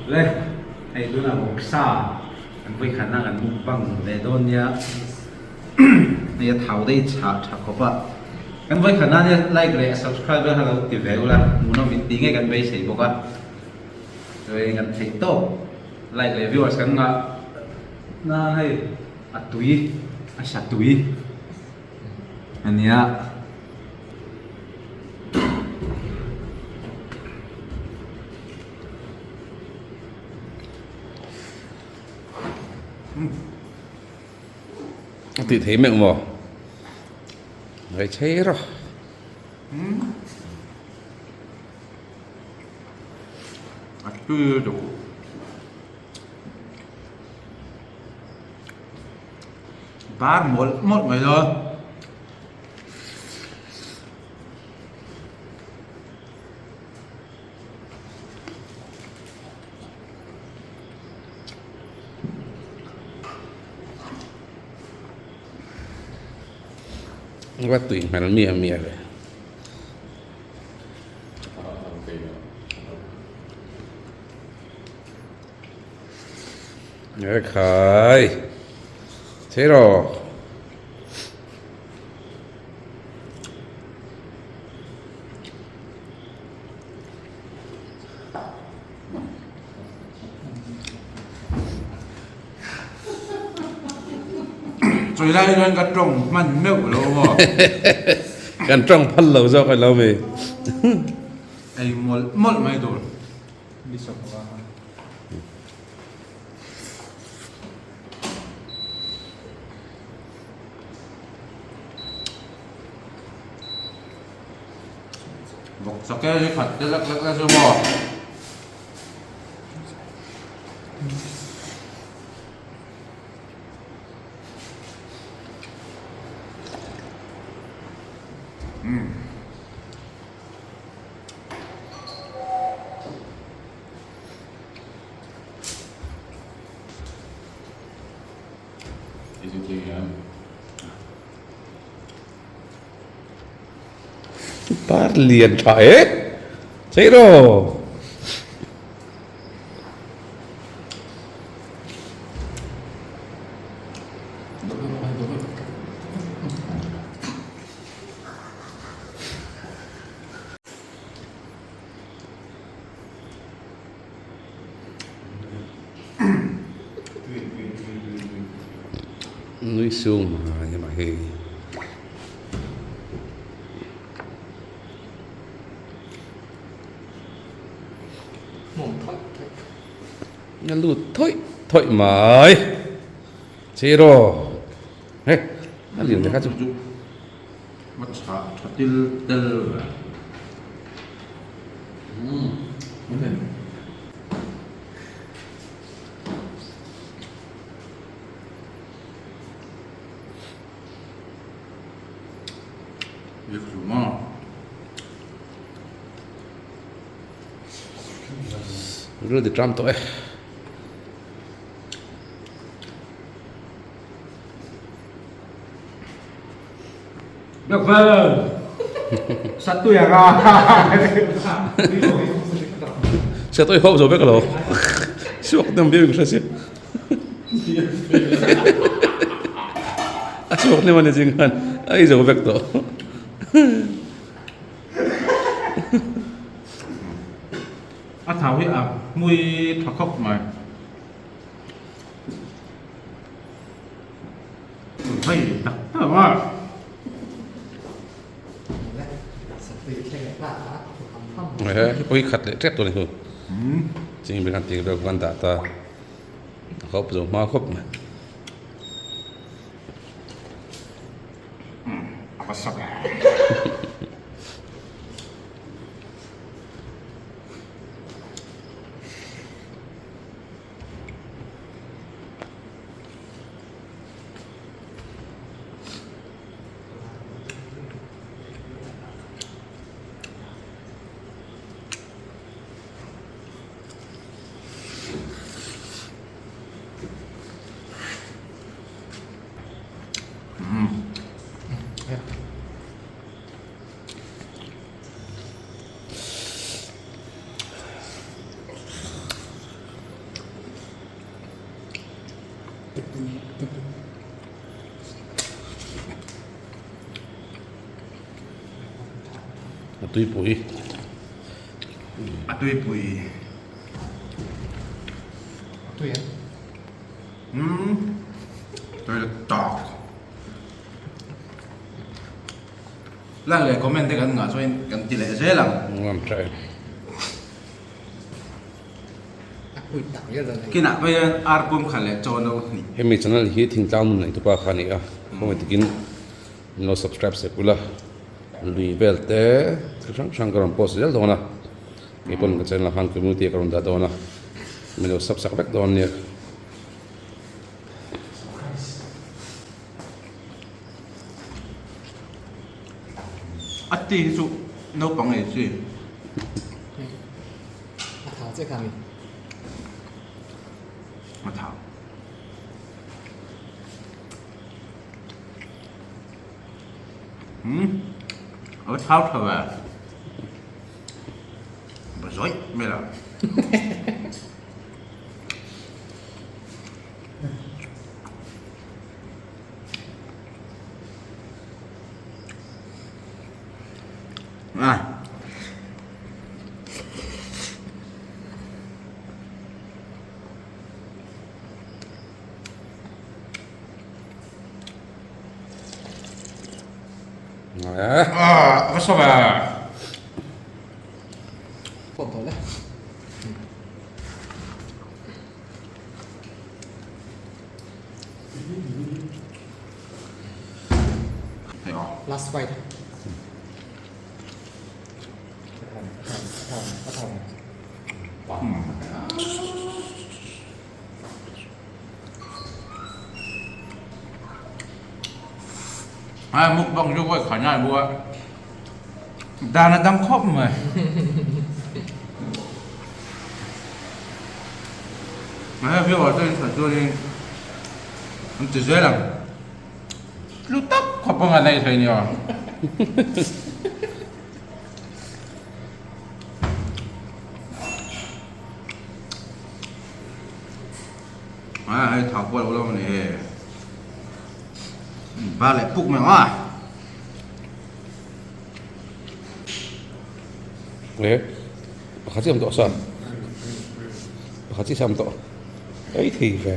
Le hei tunah vawksa kan vawikhatna kan mukbang leh dawn nia hei a thau daih chhah tha khawp a kan vawikhatna nia like leh subscribe kha lo ti ve ula hmuhnawm in tih ngei kan beisei bawk a chuan kan theih tawp like leh viewers kan ngah nan hei a tui a sa tui a nia. A tih thei meuh maw? Ngai chei rawh. A tui lutuk. Bar mawlh mawlh mai dawn. Va tui hmel miah miah ve. Ekhai Thế rồi Choi lai chuan ka tawng hman meuh lo maw? Kan tawng phal lo zawk a lo mi. Ei mawlh mawlh mai tur. Vawk chake hi khat te lek lek la chu maw? Par lian tha e chei rawh. Nui sung mai mai hei. A lut thawih thawih mai. Cheraw he a lian te kha chu. Va chhah tha til tel ve. Ril ti tram tawh e. Được vâng. Sat tui à ra. Sat tui hop zo vek lo. Suak nem biak hre si. A suak nem ani ching khan ai zo vek to. A thau hi a hmui tha khawp mai. Hei tak tak a. Ui khat leh tep tawh ni chu. Ching ber khan ting ber khan dah ta. Khawp zo hma khawp mai. A va sak e. A tuipui. A tuipui. A tui em? Umm. Tui tak. Like leh comment te kan ngah chuan kan ti leh zel ang. Nuam tha em. Kinah pawh hian ar pum khat leh chaw no hnih. Hemi channel hi thingtlang nun neihtupa kha a ni a, khawngaih takin min lo subscribe sek ula, lui vel te thil hrang hrang ka rawn post zel dawn a, kei pawn ka channel ah khan community ah ka rawn dah dawn a, min lo sub sak vek dawn nia. A ti hi chu naupang ei chi. A thau che kha mi. A thau. Hmm. A thau tha ve. Ba zawih mai la. À. À, có sao à? Phone tawh le. Last fight. Ai mukbang chu kawi khan ai bua dan a dang khawp mai. He viewer te in sawi chuanin an ti zel ang. Tlu tak khawp anga nei thei nia. A hei thau pawh a lo la awm a ni he. Ba leh puk mai ang a. E pakhat chiah awm tawh sa pakhat chiah awm tawh ei thei ve.